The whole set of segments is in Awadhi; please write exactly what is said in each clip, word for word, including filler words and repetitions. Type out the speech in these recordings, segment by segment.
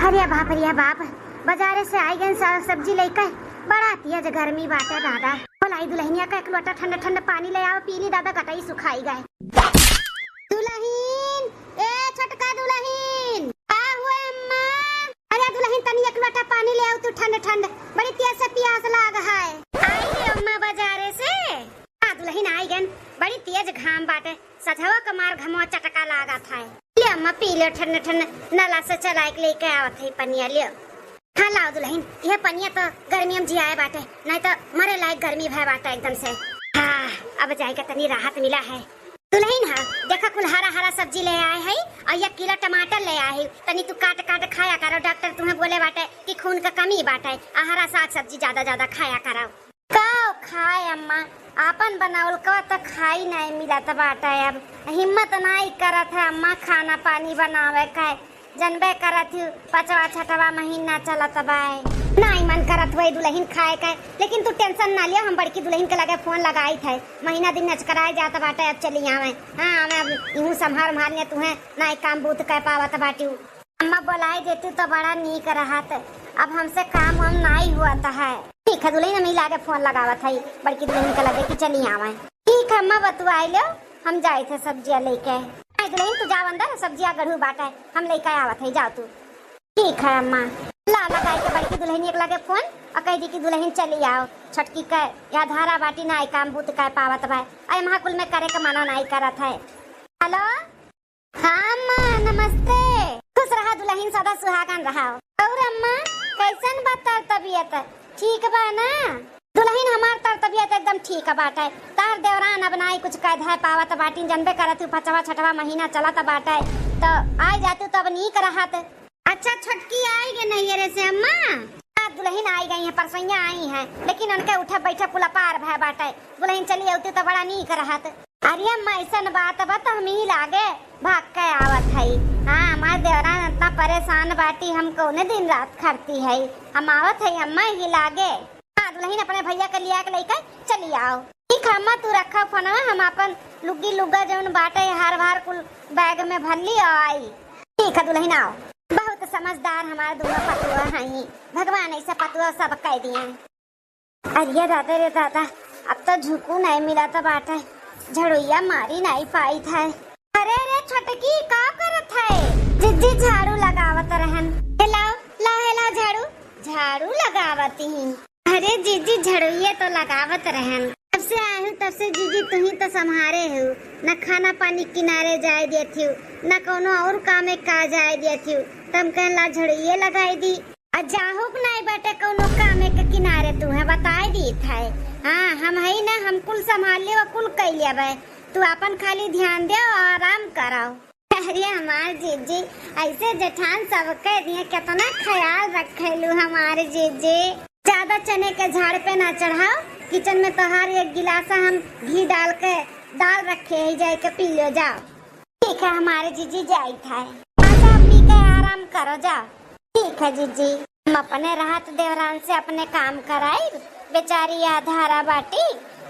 अरे बाप रे बाप, बजारे से आई गइन साग सब्जी लइके। बड़ा तेज गर्मी बाटे दादा। बोलाई दुलहिनिया का एक लोटा ठंडा ठंडा पानी ले आवा, पी ली दादा, गटई सुखाई गए। दुलहिन, ए छोटका दुलहिन, का हुए अम्मा? अरे दुलहिन, तनी एक लोटा पानी ले आवा तू ठंड ठंड, बड़ी तेज से पियास लाग है। आई रे अम्मा बजारे से। हाँ दुलहिन, आई गइन, बड़ी तेज घाम बाटे। सझवा के मार घमवा चटका लागत है। ले अम्मा, पी ले ठंड ठंड, नला से चलाइके लइके आवत है पनिया, ले। हाँ लाओ दुलहिन, यह पनिया तो गर्मी में जियाए बाटे, नाहीं तो मरे लायक गर्मी भय बाटे एकदम से। हाँ, अब जाइके तनी राहत मिला है। दुलहिन, हाँ देखा, कुल हरा हरा सब्जी ले आए है और एक किलो टमाटर ले आए है, तनी तू काट काट खाया करो। डॉक्टर तुम्हें बोले बाटे कि खून का कमी बाटे, आ हरा साग सब्जी ज्यादा ज्यादा खाया करो। का खाए अम्मा, आपन बनावल का त खाई नाहीं मिलत बाटे। अब हिम्मत नाहीं करत है अम्मा खाना पानी बनावे का। जनबे करत ही पचवा छठवा महीना चलत बाय। नाहीं मन करत होई दुलहिन खाए का, लेकिन तू tension ना लियो, हम बड़की दुलहिन के लगे फोन लगाइत है। महीना दिन नचकराए जात बाटे, अब चली आवे। हाँ, हमें अब इहूँ संभार मारने तुहें नाहीं काम बूत कह पावत बाटी। अम्मा बोलाई देती तो बड़ा नीक रहत, अब हमसे काम वाम नाई हुआ तो है। ठीक है दुलहिन, हम ही लागे फोन लगावत है बड़की दुलहिन के लगे कि चली आवे। ठीक है अम्मा, बतुआई लो, हम जाइत है सब्जिया लइके। आई दुलहिन, तू जाओ अंदर, सब्जिया गढ़ू बाटे, हम लइके आवत है, जाओ तू। ठीक है अम्मा। ला लगाई के बड़की दुलहिन के लगे फोन और कह दी कि दुलहिन चली आओ, छोटकी के या धारा बाटी नाई काम बूत कह पावत बा, आई महा कुल में करे के मना नाई करत है। हेलो। हाँ अम्मा, नमस्ते। खुश रहा दुलहिन, सदा सुहागन रहा। और अम्मा, कैसन बा तोर तबियत? ठीक बा ना? दुलहिन, हमार तोर तबियत एकदम ठीक बाटे। तार देवरान अब नाई कुछ कह धय पावत बाटिन, जनबे करत हूँ, पचवा छठवा महीना चलत बाटे, तो आई जातू तब नीक रहत। अच्छा छोटकी आई गए नैहरे से अम्मा? हाँ दुलहिन आई गई है, परसैया आई है, लेकिन उनके उठे बैठे कुल अपार भय बाटे। दुलहिन चली अउती तो बड़ा नीक रहत। अरे अम्मा, ऐसन बात बा त हम ही लागे भाग के आवत हई। हाँ, हमार देवरान इतना परेशान बाटी, हम कौने दिन रात खरती हई। हम आवत हई अम्मा ही लागे। हाँ दुलहिन, अपने भैया के लिया के लइके चली आओ। ठीक है अम्मा, तू रखा फोनवा, हम अपन लुग्गी लुग्गा जौन बाटे हार भार कुल बैग में भर ली और आई। ठीक है दुलहिन, आओ। बहुत समझदार हमार दोनों पतुआ हई, भगवान ऐसे पतुआ सब कह दिए। अरे दादा रे दादा, अब तो झुकू नाई मिलत बाटे, झड़ुइया मारी नाई पाइत है। अरे रे छोटकी, का करत है? जिज्जी झाड़ू लगावत रहन। हे लाओ, लाओ, हे लाओ झाड़ू, झाड़ू लगावत ही। अरे जिज्जी, झड़ुइये तो लगावत रहन। जब से आए हूँ तब से जिज्जी तुही तो संभारे हूँ, न खाना पानी किनारे जाए देत हूँ, न कौनो और काम में का जाए देत हूँ, तब कहन ला झड़ुइये लगाई दी। आ जाहूक नाई बाटे कौनो कामे के किनारे, तुहे बताई दीत है। हाँ, हम हई ना, हम कुल संभाल लेब, कुल कई लेबे। तू आपन खाली ध्यान दे और आराम कराओ। अरे हमार जीजी, ऐसे जेठान सबके दिए कितना ख्याल रखेलू हमार जीजी। ज्यादा चने के झाड़ पे ना चढ़ाओ, किचन में तोहार एक गिलासा हम घी डाल के दाल रखे ही, जाए के पी लो जाओ। ठीक है हमार जीजी, जाइत है। अच्छा, पी के आराम करो, जाओ। ठीक है जीजी, हम अपने रहत देवरान से अपने काम कराइब। बेचारी आधारा बाटी,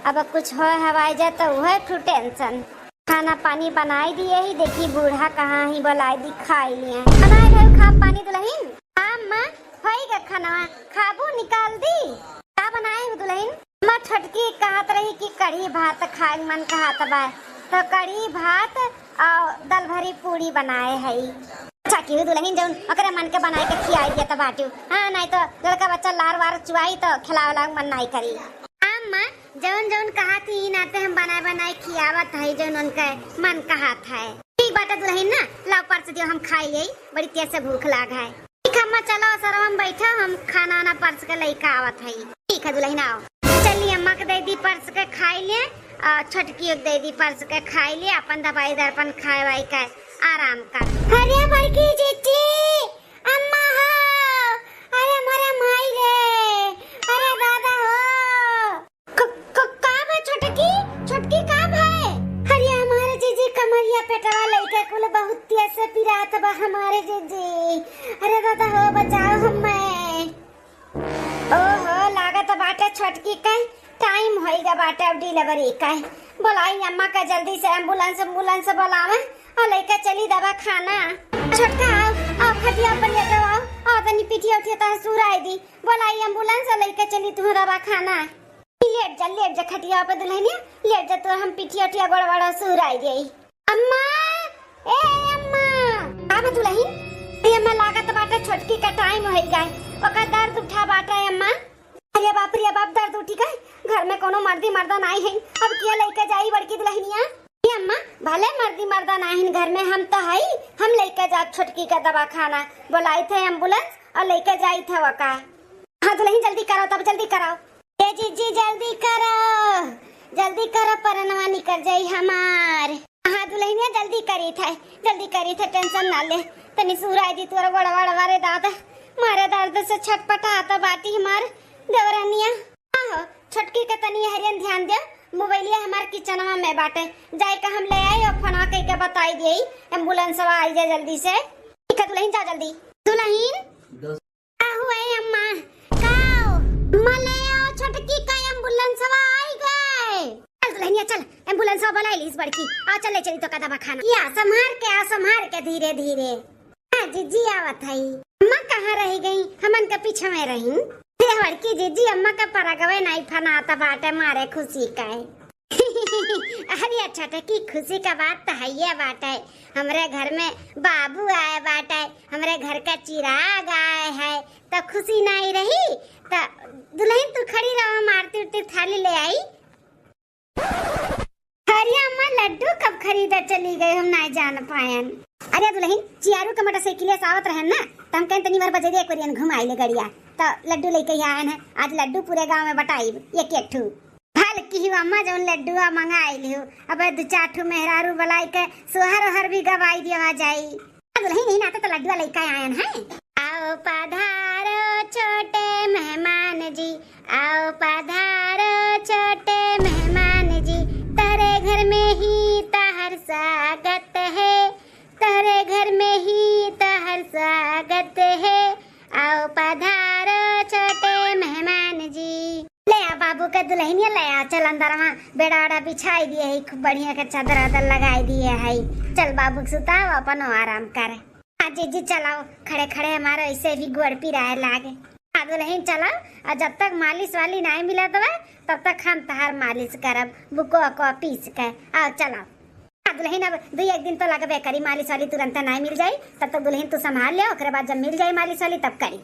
अब कुछ होए हवाई जाए तो उहे ठू tension। खाना पानी बनाई दिए ही, देखी बूढ़ा कहाँ ही बोलाई दी, खाई लिए। बनाए भइल खा पानी दुलहिन? हाँ अम्मा, होई गा खानवा, खाबू निकाल दी। का बनाए हो दुलहिन? हमार छोटकी कहत रही कि कढ़ी भात खाए के मन कहत बा, तो कढ़ी भात और दाल भरी पूड़ी बनाए हई। अच्छा की दुलहिन, जौन ओकरे मन के बनाए के खियाई देत बाटू। हाँ, नाई तो लड़का बच्चा लार वार चुआई तो खिलावे लाग मन नाई करी। हाँ अम्मा, जौन जौन कहत ही ई नाते हम बनाए बनाए खियावत हई, जौन उनके मन कहत है। ठीक बाटे दुलहिन ना, लाओ परस दियो, हम खाई लेई, बड़ी तेज से भूख लाग है। ठीक है अम्मा, चलो सरवा में बैठो, हम खाना वाना परस के लइका आवत हई। ठीक है दुलहिन, आओ। चली अम्मा के दे दी परस के खाई ले, और छोटकी के दे दी परस के खाई ले, अपन दवाई दर्पण खाए वाई के आराम कर। अरे बड़की जीजी, अम्मा हो, अरे हमारे माई रे, अरे दादा हो। क-, क-, का बा छोटकी? छोटकी का बा? अरे हमारे जीजी कमरिया पेटवा लइके कुल बहुत तेज से पिरात बा हमारे जीजी। अरे दादा हो, बचाओ हमें। ओहो, लागत बाटे छोटकी के time होई गा बाटे अब delivery के। बोलाई अम्मा के जल्दी से ambulance, ambulance बोलावे और लइके चली दवाखाना। छोटका आओ, आओ खटिया पर लेटो, आओ, आओ। उठिया तोहर सुराई दी, बोलाई ambulance लइके चली तुहरा दवाखाना। लेट जा, लेट जा खटिया पे दुलहिनिया, लेट जा, तोर हम पिठिया उठिया गोड़ वाड़ा सुराई देई। अम्मा, ए अम्मा। का बा दुलहिन? ए अम्मा, लागत बाटे छोटकी का time होइ गए, ओकर दर्द उठा बाटे अम्मा। अरे बाप रे बाप, दर्द उठी गए, घर में कोनो मर्दी मर्दा नाई है, अब के लइके जाई बड़की दुलहिनिया? ए अम्मा, भले मर्दी मर्दा नाहिन घर में, हम तो हई, हम लइके जाब छोटकी का दवाखाना। बोलाइत है ambulance और लइके जाइत है वका। हाँ दुलहिन, जल्दी करो, तब जल्दी करो। ए जीजी, जल्दी करो, जल्दी करो, परनवा निकल जाई हमार। हाँ दुलहिनिया, जल्दी करीत है, जल्दी करीत है, tension ना ले। तनी सुराई दी तोर गोड़वा, रे दादा, मारे दर्द से छटपटात बाटी हमार देवरनिया। हाँ हो, छोटकी के तनी हरियन ध्यान दे, मोबाइलिया हमार किचनवा में बाटे, जाए के हम ले आई और फोनवा कइके बताई दिए, ambulance वाला आई जाए जल्दी से। ठीक है दुलहिन, जा जल्दी। दुलहिन, का हुआ है अम्मा? का हो? अम्मा ले आओ छोटकी का, ambulance वाला आई गए। चल दुलहिनिया चल, ambulance वाला बुलाई लीस बड़की, आ चल ले चली तो का दवाखाना। या संभार के आ, संभार के धीरे धीरे। हाँ, जीजी आवत हई। अम्मा कहाँ रहि गई? हमन के पीछे में रही। ए बड़की जीजी, अम्मा के परगवे नाई फनात बाटे मारे खुशी के। अरे अच्छा, तो की खुशी का बात तो हइये बाटे। हमरे घर में बाबू आए बाटे, हमरे घर का चिराग आए है, तो खुशी नाई रही? तो दुलहिन तू खड़ी रहो, हम आरती उरती थाली ले आई। अरे अम्मा, लड्डू कब खरीदे चली गई, हम नाई जान पायन। अरे दुलहिन, चियारू के मोटरसाइकिल से आवत रहन ना, त हम कहेन तनी बार बजरिया एक बार घुमाई ले गड़िया, त लड्डू लइके ही आयन है। आज लड्डू पूरे गाँव में बटाइब एक एक ठू। भल किहू अम्मा, जौन लड्डुआ मंगाई लिहू, अब दू चार ठू मेहरारू बुलाई के सोहर ओहर भी गवाई दिया जाई। दुलहिन, ही नाते तो लड्डुआ लइका आयन है। आओ पधारो छोटे मेहमान जी, आओ पधारो छोटे मेहमान जी, तोरे घर में ही तोहर स्वागत है, तोरे घर में ही तोहर स्वागत है, आओ पधारो छोटे मेहमान जी। ले आ बाबू के दुलहिनिया, ले आ, चल अंदरवा बेड़ा ओड़ा बिछाई दिए है, खूब बढ़िया के चादर आदर लगाई दिए है। चल बाबू के सुताओ, अपन आराम कर। हाँ जीजी चलाओ, खड़े खड़े हमारा ऐसे भी गोड़ पिराए लागे। हाँ दुलहिन चलाओ, और जब तक मालिश वाली नाई मिलत बा, तब तक हम तहार मालिश करब, बुको को पीस के। आओ चलाओ। हाँ दुलहिन, अब दुई एक दिन तो लगबे करी, मालिश वाली तुरंत नाई मिल जाई, तब तक दुलहिन तू संभाल ले, ओकरे बाद जब मिल जाई मालिश वाली तब करी।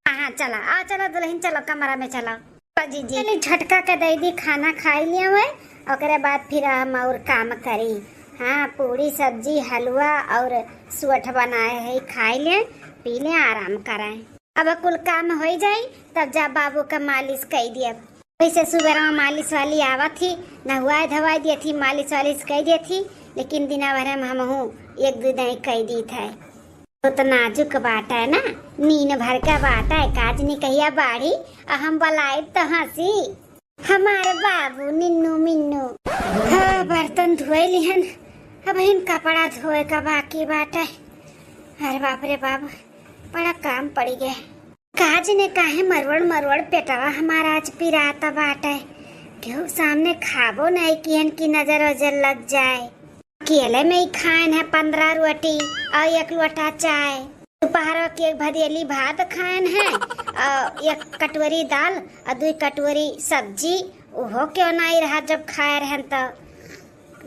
हाँ, हाँ, चला, आ, चला दुलहिन, चलो कमरा में चलो। तो जीजी, चली छोटका के दे दी खाना खाई लिया हुए, ओकरे बाद फिर हम और काम करी। हाँ, पूरी सब्जी, हलवा और सोठ बनाए है, खाई ले, पी ले, आराम करें। अब कुल काम होई जाई, तब जा बाबू का मालिश कई दियब। वैसे सुबेरवा मालिश वाली आवत ही, नहवाए धवाए दियत ही, मालिश वालिश कई दियत ही, लेकिन दिना भर में हमहू एक दू दाई कई दीत है। बहुत नाजुक बाटे ना, नीन भर का बाटे, काज निकहिया बाढ़ी, आ हम बलाइब तो हंसी। हमार बाबू निन्नू मिन्नू। हाँ, बर्तन धोए लिहन, अब हिन कपड़ा धोए का बाकी बाटे। अरे बाप रे बाप, बड़ा काम पड़ी गए। काज ने काहे मरवड़ मरवड़ पेटवा हमारा आज पिरात बाटे। केहू सामने खाबो नहीं किहन की नजर वजर लग जाए। अकेले में ही खाएन है पन्द्रह रोटी और एक लोटा चाय। दोपहर के एक भदेली भात खाएन है और एक कटोरी दाल और दुई कटोरी सब्जी, उहो क्यों नाई रहा जब खाए रहन तो।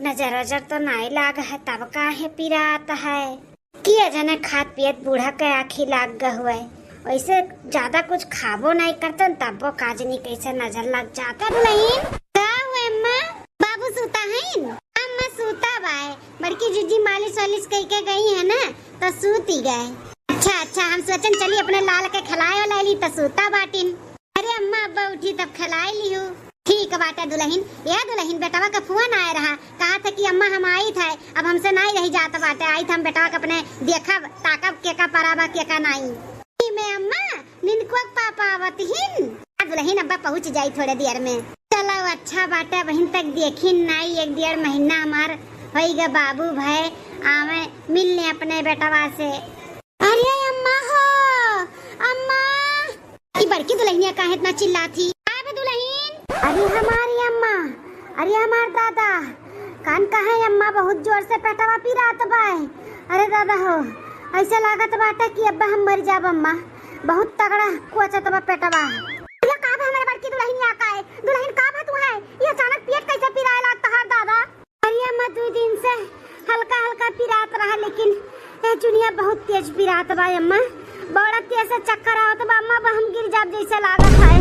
नजर वजर तो नाई लाग है, तब काहे पिरात है? किया जाने खात पियत बूढ़ा के आँखी लाग ग हुए। वैसे ज्यादा कुछ खाबो नहीं करतन, तब्बो काजनी कैसे नजर लग जाता। दुलहिन, का हुए अम्मा? बाबू सूता हईन? अम्मा सूता बाय, बड़की जीजी मालिश वालिश कई के गई है ना, तो सूती गए। अच्छा, अच्छा, हम सोचन चली अपने लाल के खिलाए वाला ली, तो सूता बाटिन। अरे अम्मा, अब्बा उठी तब खिलाई लिहू। ठीक बाटे दुलहिन। ए दुलहिन, बेटवा का फोन आए रहा, कहा था कि अम्मा हम आइत है, अब हमसे नाई रही जात बाटे, आइत हम बेटवा के अपने देखब, ताकब के का पराबा के का नाई। ई में अम्मा, निनको के पापा आवत हिन। आ दुलहिन, अब्बा पहुँच जाई थोड़े देर में। चलो अच्छा बाटे, बहिन तक देखिन नाई, एक डेढ़ महीना हमार होई गा बाबू भय, आवे मिलने अपने बेटवा से। अरे अम्मा हो, अम्मा। ई बड़की दुलहिनिया काहे इतना चिल्लात ही? आबे दुलहिन। अरे हमारी अम्मा, अरे हमार दादा, कान काहे अम्मा बहुत जोर से पेटवा पिरात बाय। अरे दादा हो, ऐसे लागत बाटे कि अब्बा हम मर जाब अम्मा। बहुत तगड़ा कोचत बा पेटवा। ये का बा हमरे बड़की दुलहिनिया का है? दुलहिन का बा तू है? ये अचानक पेट कैसे पिराए लाग तहार दादा? अरे अम्मा, दुइ दिन से हल्का हल्का पिरात रहा, लेकिन ए जुनिया बहुत तेज पिरात बा अम्मा। बड़ा तेज से चक्कर आवत बा अम्मा, अब हम गिर जाब जैसे लागत है।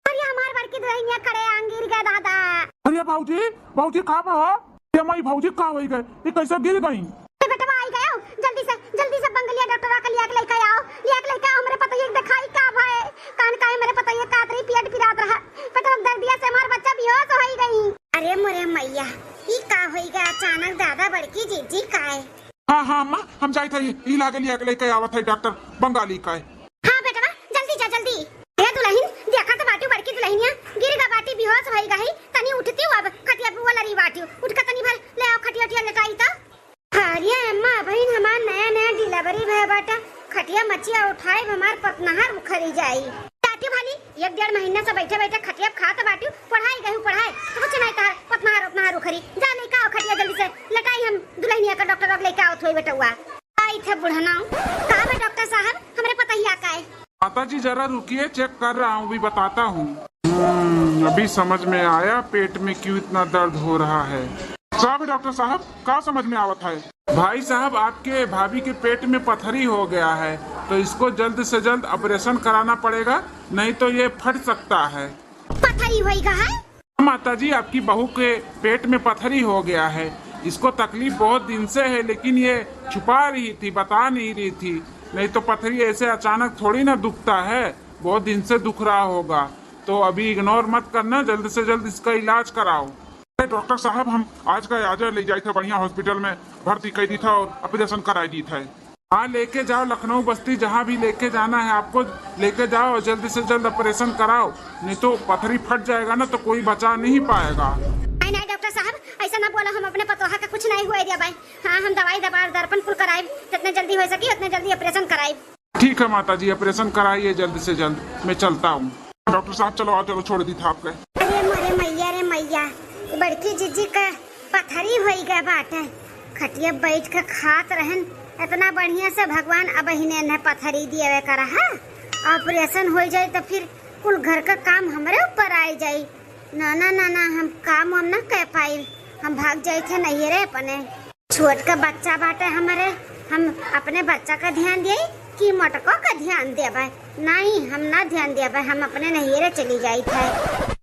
अरे हमार बड़की दुलहिनिया खड़े आंग गिर गए दादा। अरे भौजी, भौजी का बा हो? ये माई भौजी का होई गए? ये कैसे गिर गई? ए बेटवा आई गयो, जल्दी से, जल्दी से बंगलिया डॉक्टरवा के लिया के लेके आओ, लिया के लेके आओ, हमरे पतोहिया के देखाई का भए, कान का हमरे पतोहिया का अतरी पेट पिरात रहा, पेटवा के दर्दिया से हमार बच्चा बेहोश होई गई। अरे मोरे मैया, ई का होई गए अचानक दादा बड़की जीजी का है? हाँ, हाँ, अम्मा, हम जाइत हई, ई लागे लिया के लेके आवत है डॉक्टर बंगाली का है। हाँ बेटवा, जल्दी जा, जल्दी। ए दुलहिन, देखा तो बाटू बड़की दुलहिनिया, गिर गा बाटी, बेहोश होई गई, तनी उठती अब, खटिया पे वो लरी बाटी, उठ के तनी भर ले आओ खटिया उटिया लेटाई तो। अरे अम्मा, अबहिन हमार नया नया डिलीवरी भय बाटा, खटिया मचिया उठाए हमार पतनहर उखरी जाई। टाटी भाली, एक डेढ़ महीना से बैठे बैठे खटिया खात बाटू, पढ़ाई गई पढ़ाए, तो कुछ नहीं तहार पतनहर उतनहर उखरी। जा लेके आओ खटिया जल्दी से, लेटाई हम दुलहिनिया का डॉक्टर अब लेके आओ थोई बेटवा। आई थे बुढ़ना। का बा डॉक्टर साहब, हमरे पतहिया का है? माता जी जरा रुकिए, चेक कर रहा हूँ, अभी बताता हूँ। हम्म, अभी समझ में आया पेट में क्यों इतना दर्द हो रहा है। का बा डॉक्टर साहब, का समझ में आवत है? भाई साहब, आपके भाभी के पेट में पथरी हो गया है, तो इसको जल्द से जल्द ऑपरेशन कराना पड़ेगा, नहीं तो ये फट सकता है। पथरी होई गा है? माता जी, आपकी बहू के पेट में पथरी हो गया है। इसको तकलीफ बहुत दिन से है, लेकिन ये छुपा रही थी, बता नहीं रही थी। नहीं तो पथरी ऐसे अचानक थोड़ी ना दुखता है, बहुत दिन से दुख रहा होगा। तो अभी इग्नोर मत करना, जल्द से जल्द इसका इलाज कराओ। अरे डॉक्टर साहब, हम आज का आज ले जाए थे बढ़िया हॉस्पिटल में भर्ती कर दी था और ऑपरेशन कराई दी था। हाँ, लेके जाओ लखनऊ बस्ती, जहाँ भी लेके जाना है आपको, लेके जाओ और जल्दी से जल्द ऑपरेशन कराओ, नहीं तो पथरी फट जाएगा ना तो कोई बचा नहीं पाएगा। नहीं, नहीं डॉक्टर साहब, ऐसा ना बोलो, हम अपने पतोहा का कुछ नहीं हुए दिया भाई। हाँ, हम दवाई दवा दर्पण कुल कराइब, जितने जल्दी हो सकी उतने जल्दी ऑपरेशन कराइब। ठीक है माता जी, ऑपरेशन कराइए जल्द से जल्द, मैं चलता हूँ। डॉक्टर साहब चलो, आओ, चलो, छोड़ दी था आपके। अरे मोरे मैया रे मैया, बड़की जीजी का पथरी होई गए बाटे। खटिया बैठ के खात रहन, इतना बढ़िया से भगवान अबहिने इन्हें पथरी दिए का रहा। ऑपरेशन हो जाए तो फिर कुल घर का काम हमरे ऊपर आई जाई। ना, ना, ना, ना, हम काम हम ना कर पाई, हम भाग जाए थे नैहरे अपने। छोट का बच्चा बाटे हमरे, हम अपने बच्चा का ध्यान दिए कि मोटको का ध्यान देबे? नहीं, हम ना ध्यान देबे, हम अपने नैहरे चली जाई थे।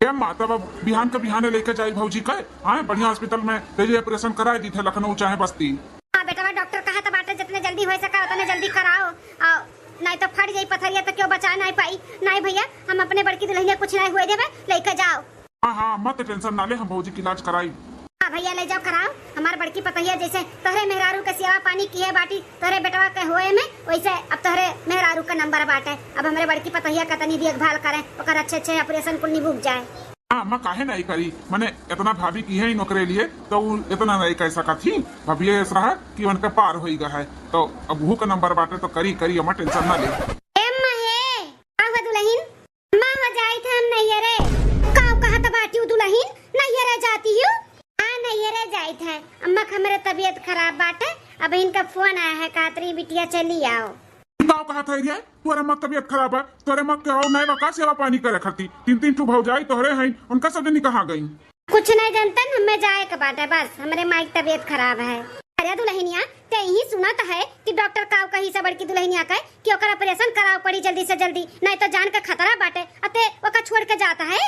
ए माता, अब बिहान का बिहाने लेके जाई भौजी का। हाँ, बढ़िया हॉस्पिटल में ले जाई, ऑपरेशन कराए दी थे लखनऊ चाहे बस्ती। हाँ बेटवा, डॉक्टर कहा तो बाटे जितने जल्दी हो सका उतने जल्दी कराओ, और नहीं तो फट जाई पथरिया तो क्यों बचा नहीं पाई। नहीं भैया, हम अपने बड़की दुलहिनिया कुछ नहीं हुए देबे, लेके जाओ। हाँ, हाँ, मत टेंशन ना ले, हम भौजी के इलाज कराई। हाँ भैया, ले जाओ कराओ, हमार बड़की पतहिया जैसे तोहरे मेहरारू के सेवा पानी किहे बाटी तोहरे बेटवा के होए में, वैसे अब तोहरे मेहरारू का नंबर बाटे। अब हमरे बड़की पतहिया का तनी देखभाल करें, ओकर अच्छे अच्छे ऑपरेशन कुल निबुक जाए। हाँ, अम्मा काहे नहीं करी, मने इतना भाभी की है इन ओकरे लिए, तो उ इतना नहीं कह सकत ही। भाभी ऐसा रहा कि उनका पार होई गा है, तो अब वो का नंबर बाटे तो करी, करी, अम्मा टेंशन ना ले। ए अम्मा हे, का हुआ दुलहिन? अम्मा हो जाइत है हम नैहरे। का कहत बाटियो दुलहिन, नैहरे जाती हो? हाँ, नैहरे जाइत है। अम्मा के हमरे तबीयत खराब बाटे, अब इनका फोन आया है, कहत रही बिटिया चली आओ। का कहत है रे? तोरे अम्मा के तबीयत खराब है, तोरे अम्मा के आओ नहीं बा का सेवा पानी करे खाती? तीन तीन ठो भौजाई तोहरे हैं, उनका सब जनी कहाँ गई? कुछ नहीं जनतन, हमें जाए के बाटे बस, हमरे माई के तबीयत खराब है। अरे दुलहिनिया, ते यही सुनत है कि डॉक्टर काव कही से बड़की दुलहिनिया के कि ओकर ऑपरेशन कराव पड़ी जल्दी से जल्दी, नहीं तो जान के खतरा बाटे। अते ओका छोड़ के जाता है,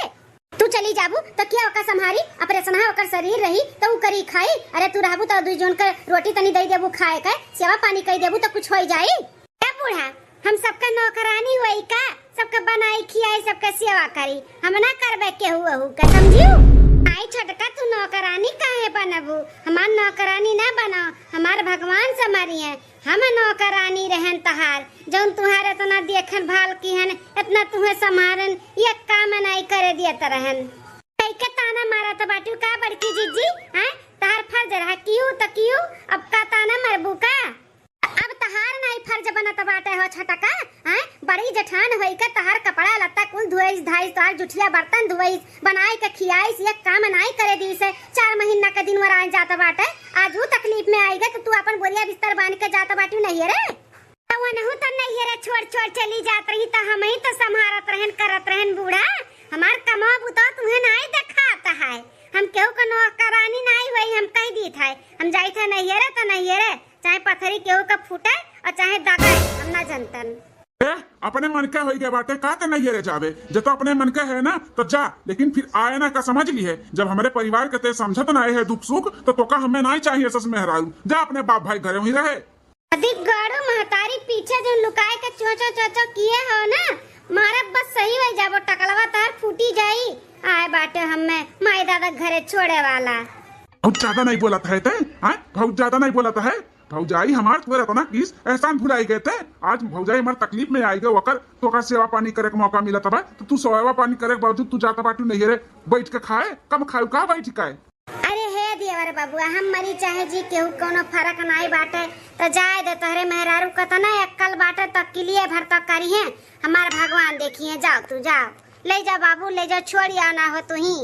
तू चली जाबू तो क्या ओका संभारी? ऑपरेशन है, ओकर शरीर रही तो उ करी खाई। अरे तू रहबू तो दुई जन के रोटी तनी दे देबू खाए के, सेवा पानी कई देबू तो कुछ होई जाई। ए बूढ़ा, हम सबका नौकरानी होई का? सबका बनाई खियाई, सबका सेवा करी, हम ना करबे केहू ओहू का, समझियो? आई छोटका, तू नौकरानी काहे बनबू? हमार नौकरानी ना बनाओ, हमार भगवान से मरिए। हम नौकरानी रहन तहार, जौन तुहार इतना देखन भाल किहन, इतना तुहे संभारन, ये काम नाई करे दियत रहन। कई के ताना मारत बाटू का बड़की जीजी? हैं? तहार फर्ज रहा, कियो त कियो, अब का ताना मरबू का? अब तहार नाई फर्ज बनत बाटे हो छोटका, हैं? बड़ी जेठान होई के तहार कपड़ा लत्ता कुल धोइस धाइस, तहार जुठिया बर्तन धोइस, बनाई के खियाइस, ये काम नाई करे दीस। चार महीना के दिन वरान जात बाटे, आज ऊ तकलीफ में आई गए तो तू अपन बोरिया बिस्तर बांध के जात बाटू नैहरे। तो ओनहु त नैहरे छोड़ छोड़ चली जात रही, त हमही त सम्हारत रहन, करत रहन बूढ़ा। हमार कमवा बुता तुहे नाई देखात है। हम केहू के नौकरानी नाई होई, हम कह दीत है। हम जाइत है नैहरे त नैहरे, चाहे पथरी केहू के फूटे और चाहे दगे, हम ना जनतन। ए, अपने मन के होई गए बाटे, का ते नैहरे जावे? जे तो अपने मन के है ना, तो जा, लेकिन फिर आए ना का समझ ली है। जब हमरे परिवार के ते समझत ना है दुख सुख, तो तोका हमें नाई चाहिए सस मेहरारू। जा अपने बाप भाई घरे वहीं रहे। अभी गाड़ू महतारी पीछे जो लुकाए के चोचो चोचो किए हो ना, मारब बस सही हो जाबो, टकलवा तार फूटी जाई। आए बाटे हमें माई दादा घरे छोड़े वाला। बहुत ज्यादा नहीं बोलत है ते, हाँ? बहुत ज्यादा नहीं बोलत है। भौजाई हमार तोर इतना किस एहसान भुलाई गए ते। आज भौजाई हमार तकलीफ में आई गए, ओकर तोका सेवा पानी करे के मौका मिलत बा, तो तू सेवा पानी करे के बावजूद तू जाता बाटू नैहरे बैठ के खाए, कम खाऊ का बैठ के? अरे हे देवर बबुआ, हम मरी चाहे जी, केहू कोनो फर्क नाई बाटे, तो जाए दे। तोहरे मेहरारू कतना अक्कल बाटे, तो किलिए भर तो करिहे, हमार भगवान देखिए। जाओ तू, जाओ, ले जाओ बाबू, ले जाओ, छोड़ आओ ना हो तू ही।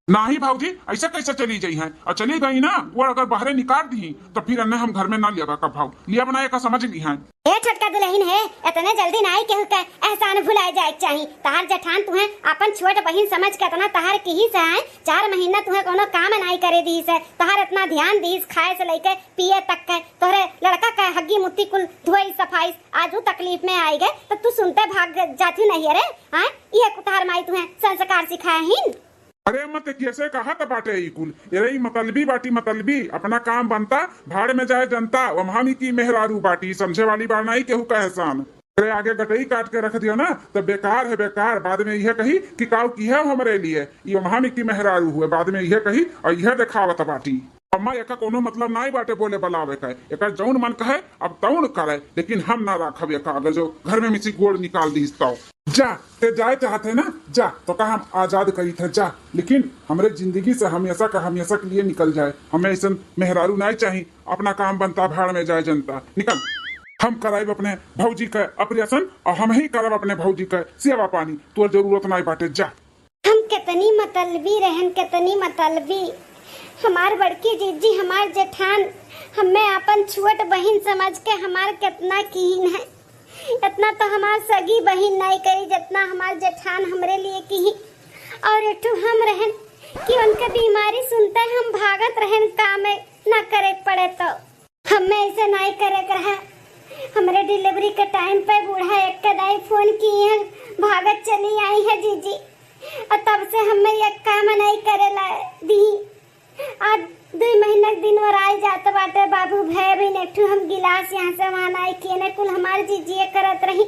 नाही भौजी, ऐसे कैसे चली जाई है? और चली गई ना, वो अगर बाहरे निकाल दी, तो फिर अन्ने हम घर में ना लिया का भाव, लिया बनाए का समझ ली है। ए छोटका दुल्हन है, इतने जल्दी नाई केहू के एहसान भुलाए जाए के चाही। तहार जेठान तुहे अपन छोट बहिन समझ के इतना तहार किहिस है, चार महीना तुहे कोनो काम नाई करे दीस है, तहार इतना ध्यान दीस, खाए से लेके पिए तक के, तोहरे लड़का के हग्गी मुत्ती कुल धोई सफाई, आजू तकलीफ में आई गए, तो तू सुनते भाग जाती नहीं रे, हाँ? ये तहार माई तुहे संस्कार सिखाए हिन। अरे अम्मा, ते कैसे कहा त बाटे ई कुल? अरे ई मतलबी बाटी मतलबी, अपना काम बनता, भाड़ में जाए जनता, वम्हा में की मेहरारू बाटी, समझे वाली बात नाई केहू का एहसान। अरे आगे गटई काट के रख दियो ना, तो बेकार है बेकार, बाद में यह कही कि काऊ की है हमरे लिए, ई वम्हा में की मेहरारू हुए, बाद में यह कही और यह देखावत बाटी। अम्मा एका कोनो मतलब नाई बाटे बोले बलावे का, एका जौन मन कहे अब तौन करे, लेकिन हम ना राखब एका, अगर जो घर में मिसी गोड़ निकाल दीस तो। जा, ते जाए चाहत है ना, जा, तोका हम आजाद करी थे, जा, लेकिन हमरे जिंदगी से हमेशा का हमेशा के लिए निकल जाए, हमें ऐसन मेहरारू नाई चाही, अपना काम बनता, भाड़ में जाए जनता, निकल। हम कराइब अपने भौजी का ऑपरेशन और हम ही करब अपने भौजी का सेवा पानी, तोर जरूरत नाई बाटे, जा। हम कितनी मतलबी रहन, कितनी मतलबी। हमार बड़की जीजी, हमार जेठान, हमें अपन छोट बहिन समझ के हमार कितना कीन है। इतना तो हमार सगी बहिन नाई करी, जितना हमार जेठान हमरे लिए कीन। और एठू हम रहन कि उनके बीमारी सुनते हम भागत रहन, काम ना करे पड़े तो। हमें ऐसे नाई करे के रहा। हमरे डिलीवरी के टाइम पे बूढ़ा एक के दाई फोन किए हैं, भागत चली आई है जीजी। और तब से हमें एक काम नाई करे ला दी। आज दुई महीना के दिन और आई जात बाटे बाबू, भय भी नेठू हम गिलास यहाँ से वहाँ नाई किए ने, कुल हमार जीजिए करत रही।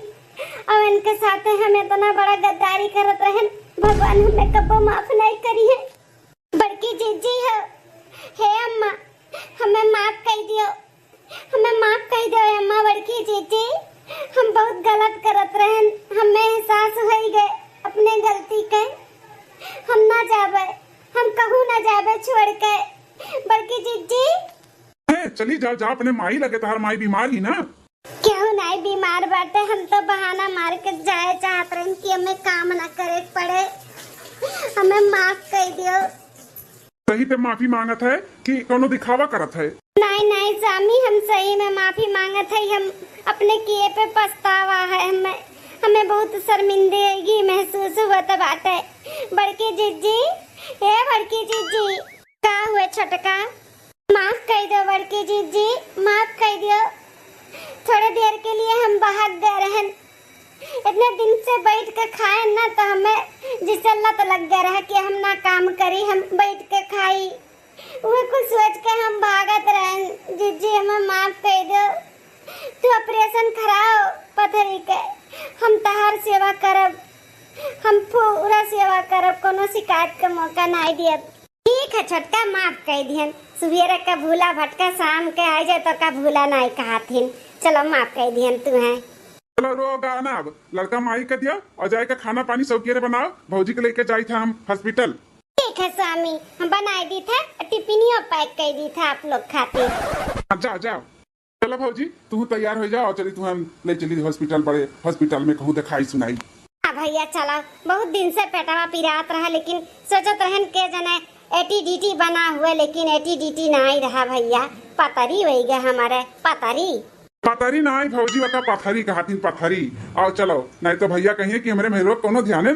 और इनके साथे हम इतना बड़ा गद्दारी करत रहन, भगवान हमें कब्बो माफ नाई करी है। बड़की जीजी हो, हे अम्मा, हमें माफ कई दियो, हमें माफ कई दियो अम्मा। बड़की जीजी, हम बहुत गलत करत रहन, हमें एहसास होई गए अपने गलती के। हम ना जाबे, हम कहूँ ना जाबे छोड़ के। बड़की जीजी। ए, चली जाओ, जाओ अपने माई लगे, तहार माई बीमार ही ना। केहू नाई बीमार बाटे, हम तो बहाना मार के जाए चाहत रहन कि हमें काम ना करे के पड़े, हमें माफ कर दियो। सही ते माफी मांगत है कि कोनो दिखावा करत है? नाई, नाई स्वामी, हम सही में माफी मांगत है, हम अपने किए पे पछतावा है, हमें, हमें बहुत शर्मिंदगी महसूस होत बाटे। बड़की जीजी, ए बड़की जीजी। का हुए छोटका? माफ कई दो बड़की जीजी, माफ कई दियो। थोड़े देर के लिए हम भाग गए रहन। इतने दिन से बैठ के खाए ना तो हमें जिसे लत लग गया रहा कि हम ना काम करी, हम बैठ के खाई। वो कुछ सोच के हम भागत रहन। जीजी हमें माफ कई दो। तू ऑपरेशन कराओ पथरी के, हम तहार सेवा करब, हम पूरा सेवा करब, कोनो शिकायत के मौका नाई दियब। ठीक है छोटका, माफ कई दिहन। सुबेरे का भूला भटका, शाम के आई जाए तो का भूला नाई कहत हिन। चलो माफ कई दिहन तू है। चलो रो गाना, अब लड़का माई के दियो और जाए के खाना पानी सौकेरे बनाओ, भौजी के लेके जाई था हम हॉस्पिटल। ठीक है स्वामी, हम बनाई दी था, टिफिनियो पैक कर दी था आप लोग खातिर। हाँ, जाओ जाओ। चलो भौजी, तू तैयार हो जाओ, चली तू हम ले चली हॉस्पिटल, बड़े हॉस्पिटल में कहूँ दिखाई सुनाई। हाँ भैया चलो, बहुत दिन से पेटवा पिरात रहा, लेकिन सोचत रहन के जने एटीडीटी बना हुए, लेकिन एटीडीटी नाई रहा भैया, पतरी होई गए हमारे, पतरी। पतरी नाहीं भौजी, ओका पथरी कहत हीं, पथरी। आओ चलो, नाहीं तो भइया कहिहैं कि हमरे मेहरुआ कउनो ध्याने